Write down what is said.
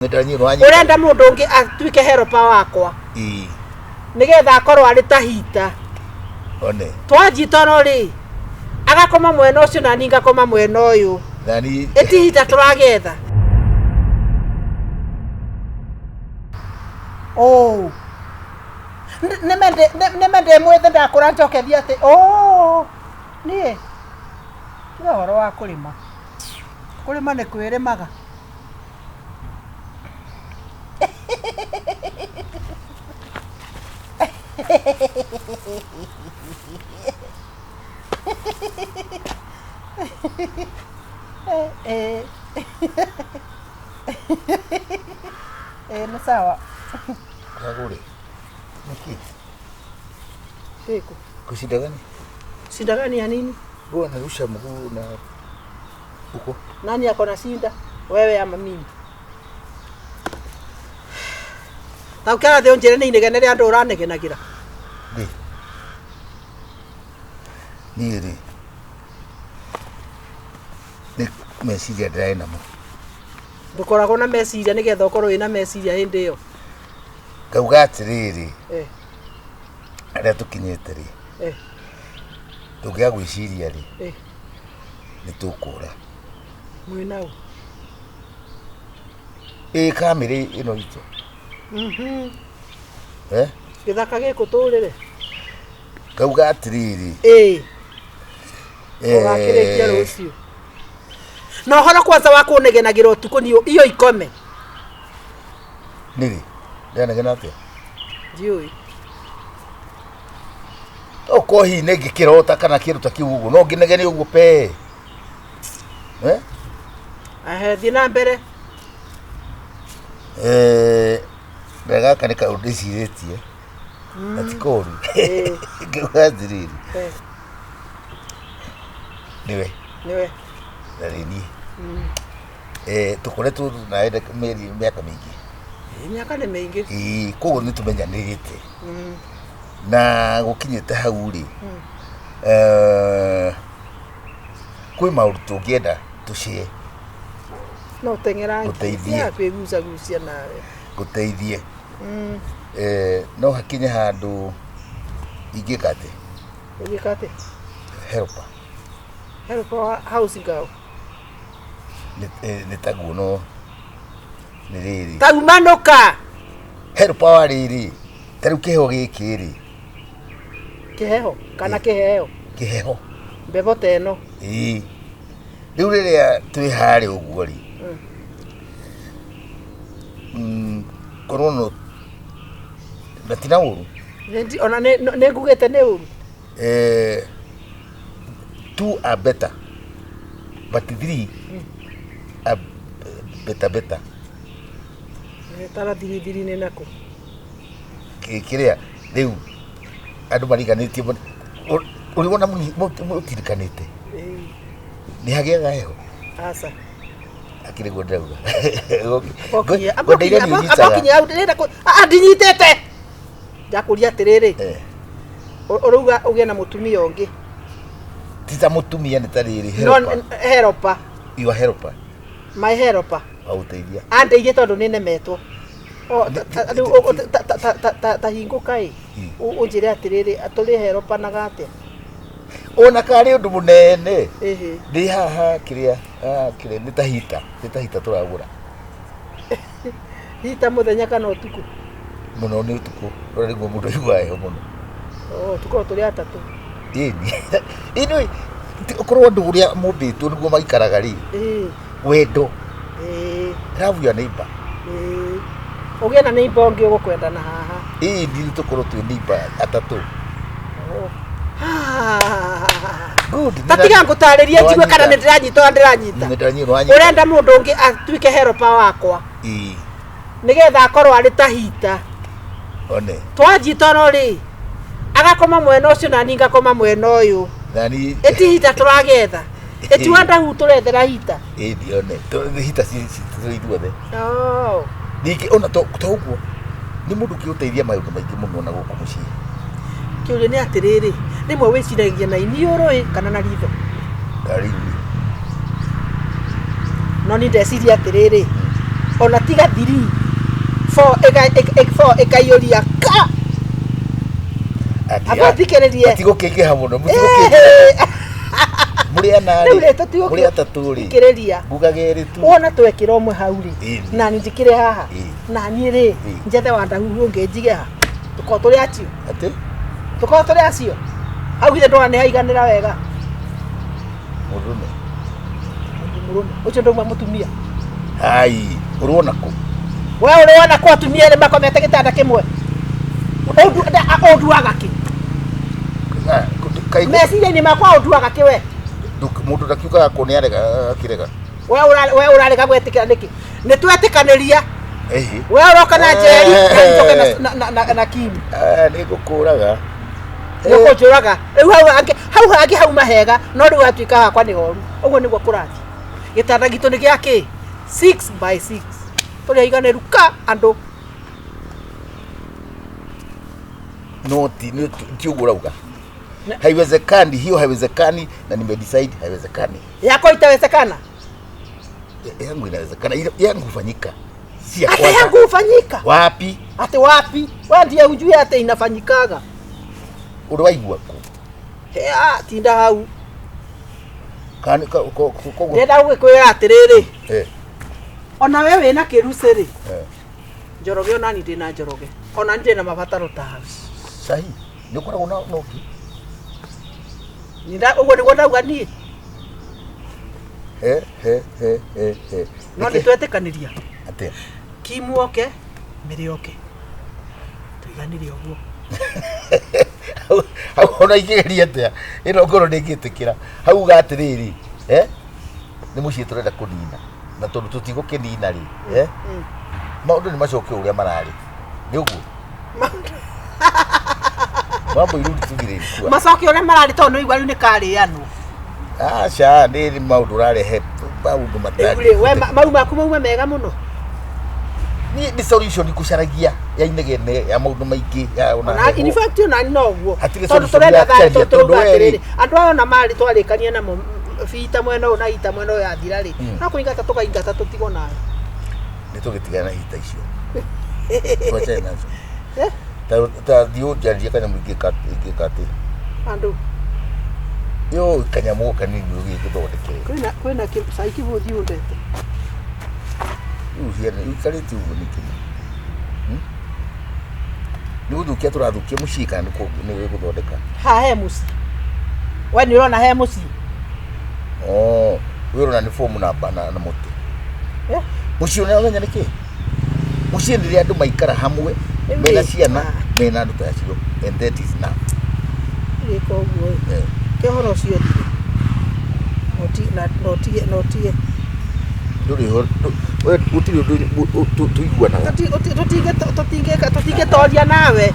Ũrenda mũndũ ũngĩ atuĩke helper wakwa nĩgetha akorwo arĩ ta hita. One. Twanji toro rĩ, agakoma mwena ũcio na niĩ ngakoma mwena ũyũ. Nani. Ĩti hita tũragetha. Oh. Nĩme ndĩ mwĩthĩ ndakũra njoke thiĩ atĩ oh, niĩ tiga ũhoro wa kũrĩma. Kũrĩma nĩ kwĩrĩmaga. Eh, eh, nĩ sawa. Kagure. Niki. Siku. Kushinda gani? Shinda gani ya nini? Huwa narusha mguu na huko. Nani ako na shinda? Wewe ama mimi? Ta ũkĩara thĩ ũnjĩre nĩ inegene rĩa andũ ũranegenagĩra. Rĩ. Niĩ rĩ. Nĩ meciria ndĩrarĩ namo. Ndũkoragwo na meciria nĩgetha ũkorwo wĩna meciria hĩndĩ ĩyo. Ngauga atĩrĩrĩ, Eh, harĩa tũkinyĩte rĩ, eh, tũngĩaga gwĩciria rĩ, eh. nĩ tũkũra. Mwĩ nau. Ĩ kamĩrĩ ĩno itũ. Eh? Gĩthaka gĩkũ tũrĩre. Ngauga atĩrĩrĩ. Ĩĩ. Ũgakĩrĩkia rũciũ. Na ũhoro kwanza wa kũnegenagĩra ũtukũ ni iyo ikome. Nĩrĩ? Ndĩranegena atĩa? Ndiũĩ. Okorwo hihi nĩ ngĩkĩrota kana kĩndũ ta kĩu ũguo, no ngĩnegene ũguo pe. Eh? Ehe, thiĩ na mbere. Eh, na gaka nĩ kaũndũ ndĩcirĩtie na ti koru. Ĩĩ. Ngauga atĩrĩrĩ, Eh, nĩwe nĩwe. na nĩ niĩ. Eh, tũkoretwo nawe mĩeri mĩaka mĩingĩ. Ĩĩ, Mĩaka nĩ mĩingĩ. Ĩĩ, koguo nĩ tũmenyanĩrĩte na gũkinyĩte hau rĩ, eh, kwĩ maũndũ tũngĩenda tũcĩe. No teng'era Gũteithie. kwĩgucagucia nawe. Ngũteithie. Eh, no hakinye handũ ingĩka atĩ Ũgĩka atĩa? Helper. Helper wa house girl. Nĩ taguo no nĩ rĩrĩ. Taumanũka. Helper wa rĩrĩ, ta rĩu kĩheo gĩkĩ rĩ. Kĩheho kana kĩheo? Kĩheho. Mbebo ta ĩno. Ĩĩ. Rĩu rĩrĩa twĩ harĩa ũguo rĩ, korwo no na ti na ũru. Ona nĩ ngugĩte nĩ ũru. Eh, two are better but three are better better. Tara thiri thiri nĩ nakũ? Kĩrĩa rĩu andũ mariganĩtie ũrĩ wona mũtirikanĩte nĩ hagĩaga heho. Aca. Akĩrĩ guo ndĩrauga. Ambokinyia hau ndĩrenda ndinyitĩte. Ndakũria atĩrĩrĩ. Ũrauga ũgĩe na mũtumia ũngĩ. Ti ta mũtumia nĩ ta rĩrĩ helper. Helper. Your helper. My helper. Agũteithia. Andeithie tondũ nĩ nemetwo. Ta hingũka ĩ. Ũnjĩre atĩrĩrĩ tũrĩ helpanaga atĩa? Ona karĩ ũndũ mũnene. Ndĩ haha kĩrĩa kĩrĩa nĩ ta hita, nĩ ta hita tũragũra. Hita mũthenya kana ũtukũ? Mũno nĩ ũtukũ, ũrĩa nĩguo mũndũ aiguaga heho mũno. Oh, tũkorwo tũrĩ atatũ. Ĩni. Ĩni ũkorwo andũ ũrĩa mombĩtwo nĩguo maikaraga rĩ. Wendo. Love your neighbor. Ũgĩe na neighbor ũngĩ ũgũkwenda na haha. Ĩni nĩ tũkorwo twĩ neighbor atatũ. Good. Tatiga ngũtarĩrie njigue kana nĩ ndĩranyita ona ndĩranyita. Nĩ ndĩranyita. Ũrenda mũndũ ũngĩ atuĩke helper wakwa. Ĩĩ. Nĩgetha akorwo arĩ ta hita. One. Twanji toro rĩ, agakoma mwena ũcio na niĩ ngakoma mwena ũyũ. Nani. Ĩti hita tũragetha. Ĩti wanda hu tũrethera hita. Ĩni one. Hita ci ithuothe. Oh. Ningĩ ona to ũguo nĩ mũndũ ũngĩgũteithia maũndũ maingĩ mũno na gũkũ mũciĩ. Kĩũria nĩ atĩrĩrĩ, rĩmwe wĩciragia na iniũrũ ĩ kana na ritho? Rĩu. No niĩ ndeciria atĩrĩrĩ, Ona tiga 3 4 4 ĩkaiyũria ka. Amba thikĩrĩrie. Matigũkĩingĩha mũno, mũtigũkĩingĩha. Mũrĩ ana Rĩu rĩ, rĩ, tũtigũkĩ- mũrĩ atatũ rĩ, thikĩrĩria. Ngugaga erĩ tu. Wona twekĩra ũmwe hau rĩ, nani njĩkĩre haha, naniĩ rĩ, njethe wandahuhu ũngĩ njige ha, tũkorwo tũrĩ acio. Atĩ? Tũkorwo tũrĩ acio hau, githĩ ndona nĩ haiganĩra wega? Mũndũrũme. Mũndũ mũrũme ũcio ndauma mũtumia. Hai, ũrona kũ? We ũrĩ wona kũ atumia erĩ makomete gĩtanda kĩmwe? Ũnduaga kĩ? Ah, kaĩ Meciria-inĩ makwa ũnduaga kĩ we? Mũndũ ndakiugaga kũ nĩ arega akĩrega. We ũrarega gwĩtĩkĩra nĩkĩ? Nĩ twetĩkanĩria. Ehe. We ũroka na Njeri na njoke na Kim. Ah, nĩ ngũkũraga. Nĩ ũkũnjũraga rĩu. Hau hangĩ, hau hangĩ hauma hega, no rĩu hatuĩka hakwa nĩ horu. Ũguo nĩguo kũrathiĩ. Gĩtanda gitũ nĩ gĩa kĩ? 6 by 6. Tũrĩ aiganĩru ka andũ. No ti nĩ ti ũguo ũrauga. Haiwezekani, hiyo haiwezekani na nimedecide haiwezekani. Yako itawezekana? Yangu inawezekana, yangu hufanyika. Si ya Ati kwanza. yangu hufanyika? Wapi? Ati wapi? We ndiye ujue ati inafanyikaga. Ũrĩ waigua kũ? Ah, tinda hau. Kana koguo Ndĩrenda gũgĩkwĩra atĩrĩrĩ, ona we wĩna kĩrucĩ rĩ, Njoroge, onani ndĩna Njoroge, ona ndĩ na mabataro tawe. Sahi, nĩ ũkoragwo na ũngĩ? Ũguo nĩguo ndauga niĩ. He he he he he. No nĩ twetĩkanĩria. Atĩa? Kimu oke, Mĩrĩ oke, tũiganĩre ũguo. Hau ona ingĩgeria atĩa, ĩno ngoro ndĩngĩtĩkĩra. Hau uga atĩrĩrĩ, nĩ mũciĩ tũrenda kũnina, na tondũ tũtigũkĩnina rĩ, maũndũ nĩ macoke ũrĩa mararĩ. Nĩ ũguo? Mambo irudi tu vile ilikuwa. Macoke ũrĩa mararĩ, tondũ nĩ ũigua rĩu nĩ karĩanwo. Aca, nĩ maũndũ ũrarehe maũndũ Rĩu rĩ, we mau maku mauma mega mũno. Niĩ nĩ solution ngũcaragia ya inegene ya maũndũ maingĩ ya ona Ona in heho. fact ona no ũguo. Hatirĩ Tondũ solution tũrenda ya thayũ, kũcaria, tondũ tondũ tũrauga we rĩ- atĩrĩrĩ, andũ aya ona marĩ twarĩkania namo bita mwena ũyũ na ita mwena ũyũ yathira rĩ, no kũingata tũkaingata tũtigwo nayo. Nĩ tũgĩtigana na hita icio, twachane nazo. Eh? Ta thiĩ ũnjarĩrie kanyamũ ingĩka atĩa. Andũ Yo kanyamũ kanini ũgĩgĩthondekere. Kwĩna cai kĩbũthi ũndete. Rĩu ciana ikarĩte ũguo nĩkĩ? Nĩ gũthũkia tũrathũkia mũciĩ kana nĩ gũthondeka? Ha he mũciĩ, we nĩ ũrona he mũciĩ? Oh, we ũrona nĩ fomu na mũtĩ. Eh? Mũciĩ ũrĩa ũmenya nĩ kĩ? Mũciĩ nĩ rĩrĩa andũ maikara hamwe Rĩu mena rĩ, ciana, ah. mena andũ ta acio, and that is now. Gĩka ũguo ĩ. Ke ũhoro ũcio ũthire. Na ũtige. Ndũrĩ ho we gũtirĩ ũndũ tũiguanaga. Tũtingĩtoria nawe.